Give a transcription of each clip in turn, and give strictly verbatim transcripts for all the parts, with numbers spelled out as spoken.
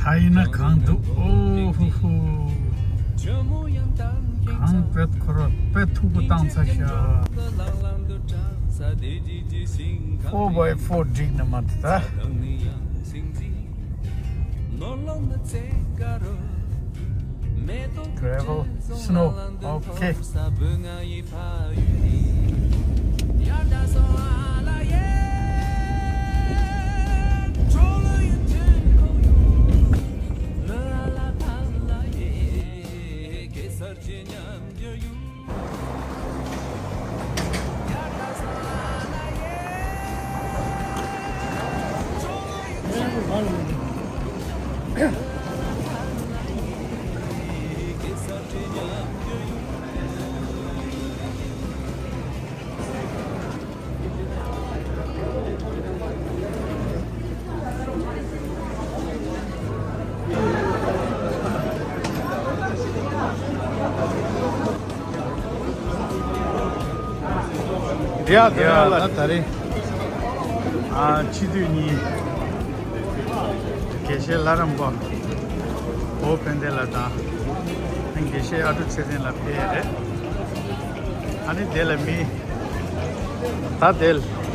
ད་ཡིན་ན་གང་འདུག་ཨོ་ཧུ་ཧུ། གང་དཔེ་ཁོ་ར་དཔེ་མཐུག་པོ་བཏང་ཚར་ཤག Four by four བསྒྲིགས་ནི་མ་འདུག་ད། Gravel, snow, okay. རེད་ཡ། ད་རེས་ཨ་སྤྱི་འཐུས་གཉིས། དགེ་བཤེས་ལྷ་རམས་པ་ཨོ་ཕན་བདེ་ལགས་དང་། དགེ་བཤེས་ཨ་ཀྲུག་ཚེ་བརྟན་ལགས་ཕེབས་ཡས་རེད། ཨ་ནི་དེ་ལ་མི་ད་དེ་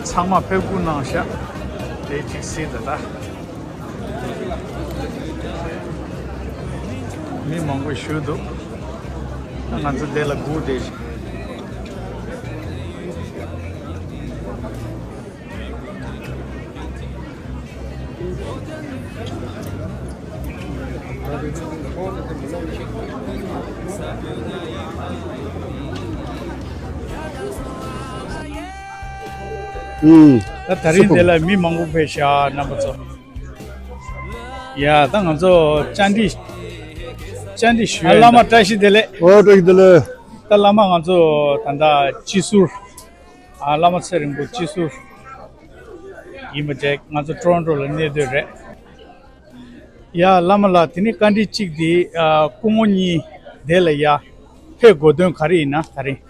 ཚང་མ་ཕེབས་སྒུག་གནང་ཤག་དེ་གཅིག་གཟིགས་དང་ད། མི་མང་པོ་བཞུགས་འདུག་ང་ཚོ་དེ་ལ་སྒུག་བསྡད་ཤག་ད་ད་རིང་འདི་ལ་མི་མང་པོ་ཕེབས་ཤག་རྣམ་པ་ཚོ། ཡ། ད་ང་ཚོ་བཅར་འདྲི་བཅར་འདྲི་ཞུ་ཡ། བླ་མ་བཀྲ་ཤིས་བདེ་ལེགས། ཨོ། བཀྲ་ཤིས་བདེ་ལེགས། ད་བླ་མ་ང་ཚོ་ད་ལྟ་སྤྱི་ཟུར། ཨ། བླ་མ་ཚེ་རིང་པོ་སྤྱི་ཟུར་ཡིན་པ་བྱས་ང་ཚོ་ཊོ་རོན་ཊོ་ལ་གནས་སྡོད་རེད། ཡ། བླ་མ་ལགས། དེ་ནས་བཀའ་འདྲི་གཅིག་དེ། ཨ། སྐུ་ངོ་གཉིས་དེ་ལ་ཡ་ཕེབས་དགོས་དོན་ག་རེ་ཡིན་ན། ད་རིང་།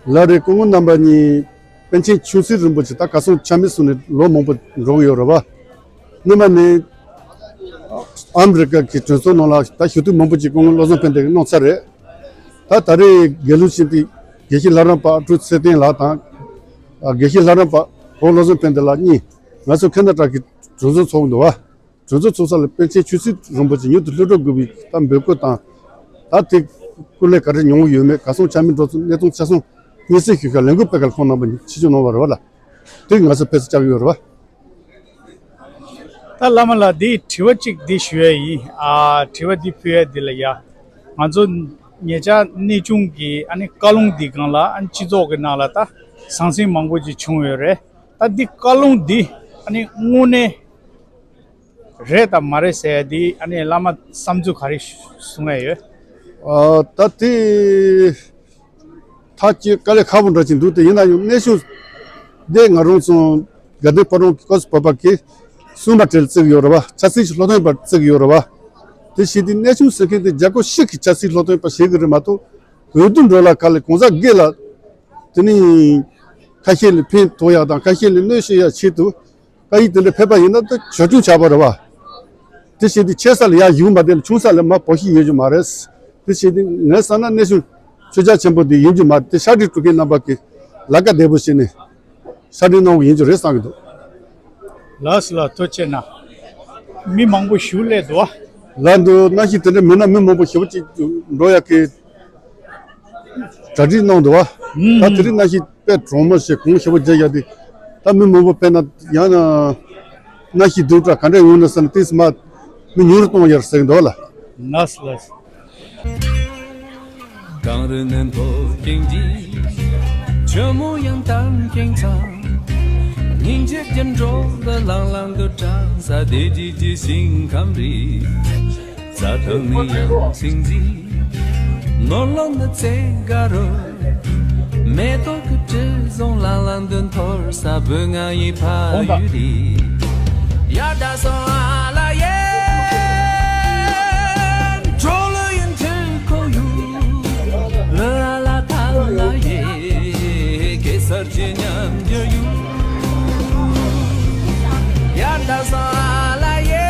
ལགས་རེད། སྐུ་ངོ་རྣམ་པ་གཉིས་པཎ་ཆེན་ཆོས་སྲིད་རིན་པོ་ཆེ་ད་གར་སོང་ཆ་མེད་སོང་ནས་ལོ་མང་པོ་འགྲོ་གི་ཡོད་རེད་པ། སྔོན་མ་ནས་ཨ་མི་རི་ཀ་གི་གྲོས་ཚོགས་ནང་ལ་ད་ཞུ་གཏུག་མང་པོ་ཅིག་སྐུ་ངོ་བློ་བཟང་ཕན་བདེ་གིས་གནང་ཚར་རེད། ད་ད་རེས་རྒྱལ་གླུ་ཆེན་དེ་དགེ་བཤེས་ལྷ་རམས་པ་ཨ་ཀྲུག་ཚེ་བརྟན་ལགས་དང་། ཨ། དགེ་བཤེས་ལྷ་རམས་པ་ཨོ་བློ་བཟང་ཕན་བདེ་ལགས་གཉིས་ང་ཚོ་ཁེ་ན་ཌ་གི་གྲོས་ཚོགས་ཚོགས་འདུག་པ། གྲོས་ཚོགས་ཚོགས་ས་ལ་པཎ་ཆེན་ཆོས་སྲིད་རིན་པོ་ཆེ་མྱུར་དུ་གློད་གྲོལ་དགོས་པའི་ད་འབོད་སྐུལ་དང་། ད་དེ་སྐུ་ལས་ག་རེ་མྱོང་ཡོད་མེད། གར་སོང་ཆ་མེད་འགྲོ་ཚུལ་གནས་སྟངས་ཆ་ཚང་མངོན་གསལ་ཞུ་ཤག་ལས་འགུལ་སྤེལ་གར་ཁོང་རྣམ་པ་ཆིབས་བསྒྱུར་གནང་བ་རེད་པ་ལགས། དེ་ང་ཚོ་ཕེབས་བསུ་བཅར་གི་ཡོད་རེད་པ། ད་བླ་མ་ལགས། འདི་དྲི་བ་གཅིག་འདི་ཞུ་ཡ་ཡིན། ཨ། དྲི་བ་འདི་ཕུལ་ཡ་འདི་ལ་ཡ། ང་ཚོ་ཉེ་ཆར་གནས་ཆུང་གི་ཨ་ནི་བཀའ་ལུང་འདི་སྒང་ལ་ཨ་ནི་སྤྱི་ཚོགས་ཀྱི་ནང་ལ་ད་ཟང་ཟིང་མང་པོ་ཅིག་བྱུང་ཡོད་རེད། ད་འདི་བཀའ་ལུང་འདི་ཨ་ནི་དངོས་གནས་རེད་དང་མ་རེད་ཟེར་ཡ་འདི་ཨ་ནི་བླ་མ་བསམ་ཚུལ་ག་རེ་གསུང་ཡ་ཡོད། ཨ། ད་དེ། ཐག་གཅོད་དཀའ་ལས་ཁག་པོ་འདྲ་ཅིག་འདུག་དེ་ཡིན་ན་ཡང་གནས་ཆུང་འདི་ང་རང་ཚོ་དགའ་ལྡན་ཕོ་བྲང་གི་སྐོར་བོད་པ་གི་སྲུང་མ་གྲལ་བརྩི་གི་ཡོད་རེད་པ། ཆབ་སྲིད་ཀྱི་སློབ་སྟོན་པ་བརྩི་གི་ཡོད་རེད་པ། དེ་བྱས་ཏེ་གནས་ཆུང་ཟེར་མཁན་དེ་རྒྱལ་ཁབ་ཕྱི་གི་ཆབ་སྲིད་སློབ་སྟོན་པ་བྱེད་གི་རེད་མ་གཏོགས། འོས་བསྡུ་འགྲོ་ལ་ག་ལེ་གང་ཟག་སྒེར་ལ་དེ་ནི་ཁ་ཤས་ལ་ཕན་ཐོགས་ཡག་དང་ཁ་ཤས་ལ་གནོད་བྱེད་ཡག་ཆེད་དུ། ཨ་ཡིག་དེ་འདྲ་ཕེབས་པ་ཡིན་ན་ད་ཆོས་སྐྱོང་བྱ་བ་རེད་པ། དེ་བྱས་ཏེ་ཆེ་ས་ལ་ཡར་བཞུགས་མ་བསྡད་ལ་ཆུང་ས་ལ་མར་འབོད་ཤེས་ཡོད་རྒྱུ་མ་རེད། དེ་བྱས་ཏེ་ངས་བསམ་ན་གནས་ཆུང་ཆོས་རྒྱལ་ཆེན་པོ་འདི་ཡིན་རྒྱུ་མ་རེད། དེ་ཕྱག་བྲིས་སྤྲོད་མཁན་རྣམ་པ་གིས་ལས་ཀ་བདེ་པོ་བྱས་ནས་ཕྱག་བྲིས་གནང་བ་ཡིན་རྒྱུ་རེད་བསམ་གྱི་འདུག་ལགས་སོ་ལགས། ཐུགས་རྗེ་གནང་། མི་མང་པོ་བཞུགས་སླེབས་འདུག་པ། ལགས་འདུག་གནམ་གཤིས་དེ་འདྲ་མིན་ན་མི་མང་པོ་ཞེ་པོ་ཅིག་འགྲོ་ཡག་གི་གྲ་སྒྲིག་གནང་འདུག་པ། ད་དེ་རིང་གནམ་གཤིས་དཔེ་གྲང་མོ་ཞིག་གོང་ཞེ་པོ་རྒྱག་ཡག་དེ། ད་མི་མང་པོ་ཕེབས་ན་ཡང་ན་གནམ་གཤིས་སྡུག་དྲགས་ག་འདྲ་ཡོང་ན་བསམ་ནས་ཏོག་ཙམ་མི་ཉུང་རུ་གཏོང་ཡག་ཟེར་གྱི་འདུག་པ་ལགས། ལགས་སོ་ལགས་སོ། གངས་རི་ནུབ་མོ་ཀེང་ཇི། ཆུ་མོ་ཡང་དྭངས་ཀེང་ཚང་། སྙིང་རྗེ་རྒྱུན་འགྲོ་འདི་ལང་ལང་དུ་གྲགས་ས་བདེ་སྐྱིད་ཀྱི་ཞིང་ཁམས་རེད། རྩྭ་ཐང་ནི་ཡང་སིང་འཛིན། ནོར་ལོངས་ནི་རྩེ་དགའ་རོལ། མེ་ཏོག་གི་དྲི་བསུང་ལང་ལང་དུ་འཐོར་ས་བོད་ང་ཡི་ཕ་ཡུལ་རེད། ཡ་ད་སོང་ཨ་ལ་ཡེ། འགྲོ་ལ་ཡིན་ཁྲིད་ཁོ་ཡུ། ལ་ཨ་ལ་ཐ་ལ་ཡེ། གེ་སར་གྱི་ཉམས་འགྱུར་ཡུ། ཡ་ད་སོང་ཨ་ལ་ཡེ།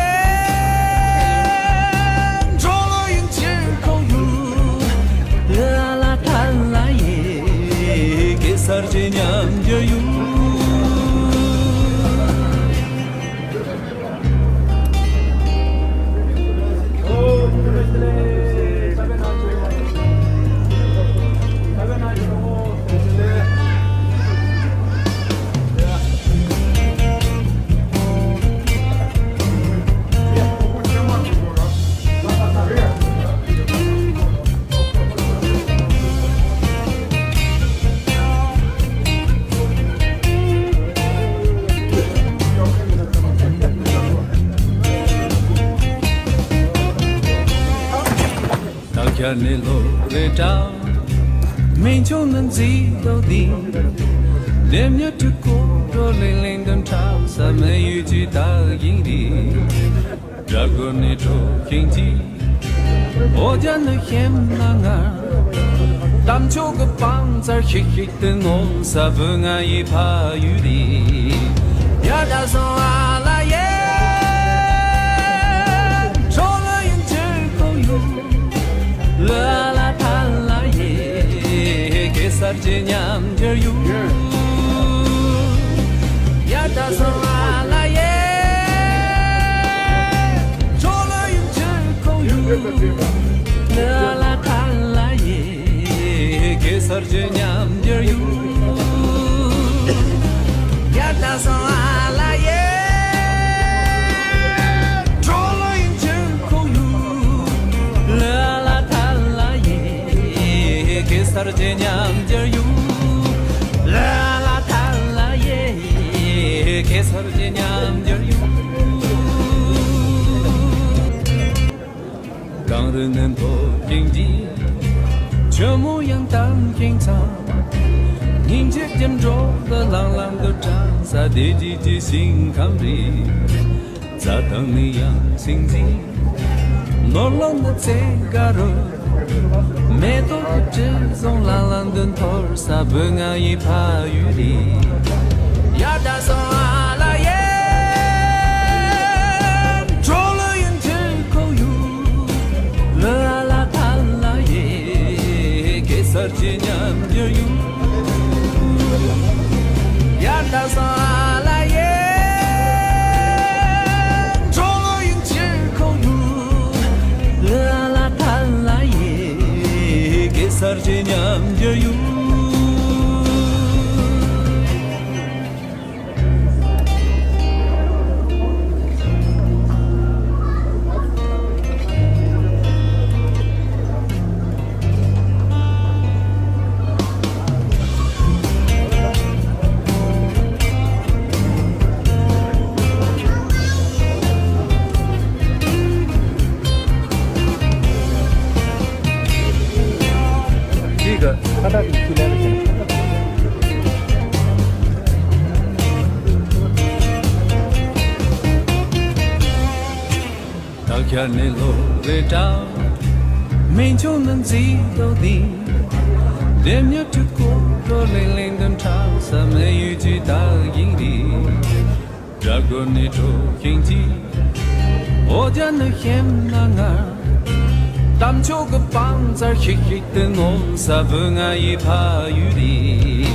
ཡར་ནས་ལོ་རེ་འདྲ། མི་ཆུང་ནི་མཛེས་དོ་དེ། ལྡེམ་མྱུར་དུ་ཀོ་རོ་ལིང་ལིང་དུ་འཁྲབ་ས་མི་ཡུལ་གྱི་དག་ཡིན་རེད། སྦྲ་གུར་ནས་འཕྲོ་ཤིང་གྱི། འོ་ཇ་ནི་ཤེམ་ན་ང་། གཏམ་མཆོག་གི་བང་རྩལ་ཤིག་ཤིག་ཏུ་ངོམ་ས་བུ་ང་ཡི་ཕ་ཡུལ་རེད། ཡ་ད་སོང་ཨ་ལ་ཡེ། ཁྲོ་ལོ་ཡིན་ཕྱིར་ཁོ་ཡུལ། ལ་ལ་ཐ་ལ་ཡེ། གེ་སར་གྱི་ཉམས་འགྱུར་ཡུལ། ཡ་ད་སོང་ཨ་ལ་ཡེ། ཁྲོ་ལོ་ཡིན་ཕྱིར་ཁོ་ཡུལ། ལ་ལ་ཐ་ལ་ཡེ། གེ་སར་གྱི་ཉམས་འགྱུར་ཡུལ། ཡ་ད་སོང་ཨ་ལ་ཡེ། ཁྲོ་ལོ་ཡིན་ཕྱིར་ཁོ་ཡུལ། ལ་ལ་ཐ་ལ་ཡེ། གེ་སར་གྱི་ཉམས་འགྱུར་ཡུལ། ལ་ལ་ཐ་ལ་ཡེ། གེ་སར་གྱི་ཉམས་འགྱུར་ཡུལ། གངས་རི་ནི་མཐོ་ཞིང་རྒྱས། ཆུ་མོ་ཡང་དྭངས་ཤིང་འཚམ། སྙིང་རྗེ་རྒྱུན་འགྲོ་ལ་ལང་ལང་དུ་འཁྲབ་ས་བདེ་སྐྱིད་ཀྱི་ཞིང་ཁམས་རེད། རྩྭ་ཐང་ནི་ཡང་སིང་སིང་། ནོར་ལོངས་ནི་ཚེ་ག་རུ། མེ་ཏོག་གི་དྲི་བསུང་ལང་ལང་དུ་འཐོར་ས་བུ་ང་ཡི་ཕ་ཡུལ་རེད། ཡ་ད་སོང་ཨ་ལ་ཡེ། ཁྲོ་ལོ་ཡིན་ཕྱིར་ཁོ་ཡུལ། ལ་ལ་ཐ་ལ་ཡེ། གེ་སར་གྱི་ཉམས་འགྱུར་ཡུལ། ཡ་ད་སོང་ཨ་ལ་ཡེ། ཁྲོ་ལོ་ཡིན་ཕྱིར་ཁོ་ཡུལ། ལ་ལ་ཐ་ལ་ཡེ། གེ་སར་གྱི་ཉམས་འགྱུར་ཡུལ། ཅིག་ཁ་བཏགས་ཀྱི་ཚུལ་ལེན་པ་བྱས། ད་ཁྱར་ནས་ལོ་རེ་འདྲ། མི་ཆུང་ནི་མཛེས་དོ་དེ། ལྡེམ་མྱུར་དུ་ཀོ་རོ་ལིང་ལིང་དུ་འཁྲབ་ས་མི་ཡུལ་གྱི་དག་ཡིན་རེད། སྦྲ་གུར་ནས་འཕྲོ་ཤིང་གྱི། འོ་ཇ་ནི་ཤེམ་ན་ང་། གཏམ་མཆོག་གི་བང་རྩལ་ཤིག་ཤིག་ཏུ་ངོམ་ས་བུ་ང་ཡི་ཕ་ཡུལ་རེད།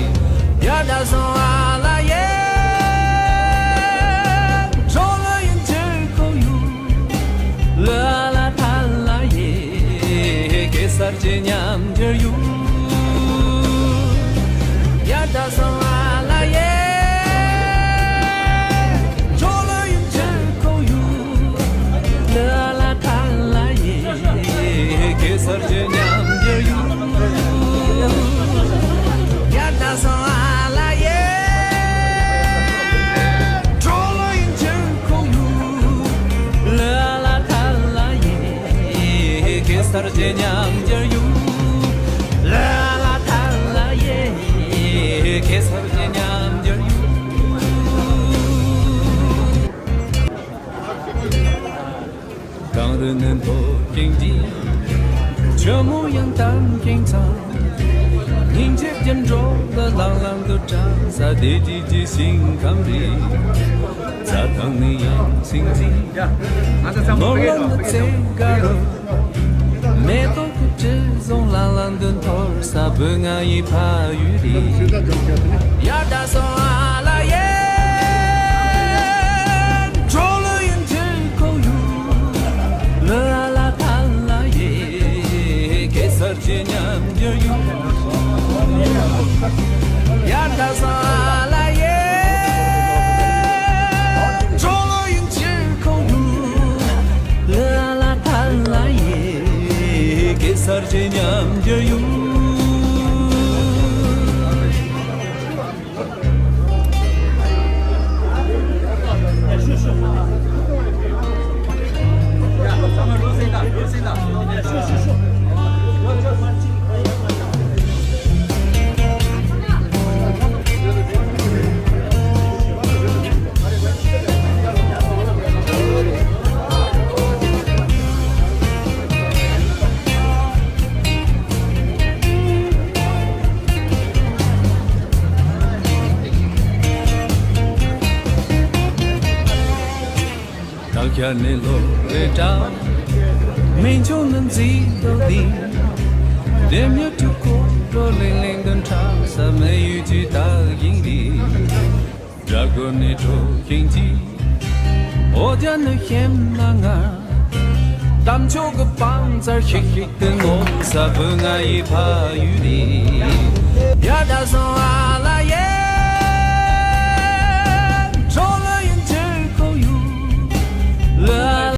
ཡ་ད་སོང་ཨ་ལ་ཡེ། ཁྲོ་ལོ་ཡིན་ཕྱིར་ཁོ་ཡུལ། ལ་ལ་ཐ་ལ་ཡེ། གེ་སར་གྱི་ཉམས་འགྱུར་ཡུལ། ཡ་ད་སོང་ཨ་ལ་ཡེ། ཁྲོ་ལོ་ཡིན་ཕྱིར་ཁོ་ཡུལ། ལ་ལ་ཐ་ལ་ཡེ། གེ་སར་གྱི་ཉམས་འགྱུར་ཡུལ། ཡ་ད་སོང་ཨ་ལ་ཡེ། ཁྲོ་ལོ་ཡིན་ཕྱིར་ཁོ་ཡུལ། ལ་ལ་ཐ་ལ་ཡེ། གེ་སར་གྱི་ཉམས་འགྱུར་ཡུལ། ལ་ལ་ཐ་ལ་ཡེ། གེ་སར་གྱི་ཉམས་འགྱུར་ཡུལ། གངས་རི་ནི་མཐོ་ཞིང་རྒྱས། ཆུ་མོ་ཡང་དྭངས་ཤིང་འཚམ། སྙིང་རྗེ་རྒྱུན་འགྲོ་ལ་ལང་ལང་དུ་འཁྲབ་ས་བདེ་སྐྱིད་ཀྱི་ཞིང་ཁམས་རེད། རྩྭ་ཐང་ནི་ཡང་སིང་སིང་། ནོར་ལོངས་ནི་ཚེ་ག་རུ། མེ་ཏོག་གི་དྲི་བསུང་ལང་ལང་དུ་འཐོར་ས་བུ་ང་ཡི་ཕ་ཡུལ་རེད། ཡ་ད་སོང་ཨ་ལ་ཡེ། ཁྲོ་ལོ་ཡིན་ཕྱིར་ཁོ་ཡུལ། ལ་ལ་ཐ་ལ་ཡེ། གེ་སར་གྱི་ཉམས་འགྱུར་ཡུལ། ཡ་ད་སོང་ཨ་ལ་ཡེ། ཁྲོ་ལོ་ཡིན་ཕྱིར་ཁོ་ཡུལ། ལ་ལ་ཐ་ལ་ཡེ། གེ་སར་གྱི་ཉམས་འགྱུར་ཡུལ། ཁྱར་ནས་ལོ་རེ་འདྲ། མི་འབྱུང་ནི་འཛིན་རྟོག་འདི། དེ་མྱུར་དུ་ཁོ་བགྲོ་གླེང་གླེང་དུ་འཁྲབ་ས་མེད་ཡུལ་གྱི་དག་ཡིན་འདི། དགྲ་རྒོལ་ནས་འགྲོ་ཤིང་གྱི། འོ་རྒྱ་ནི་ཤེམ་ན་ང་། གཏམ་མཆོག་གི་བང་རྩལ་ཤིག་ཤིག་ཏུ་ངོམ་ས་བུ་ང་ཡི་ཕ་ཡུལ་འདི། ཡ་ད་སོང་ཨ།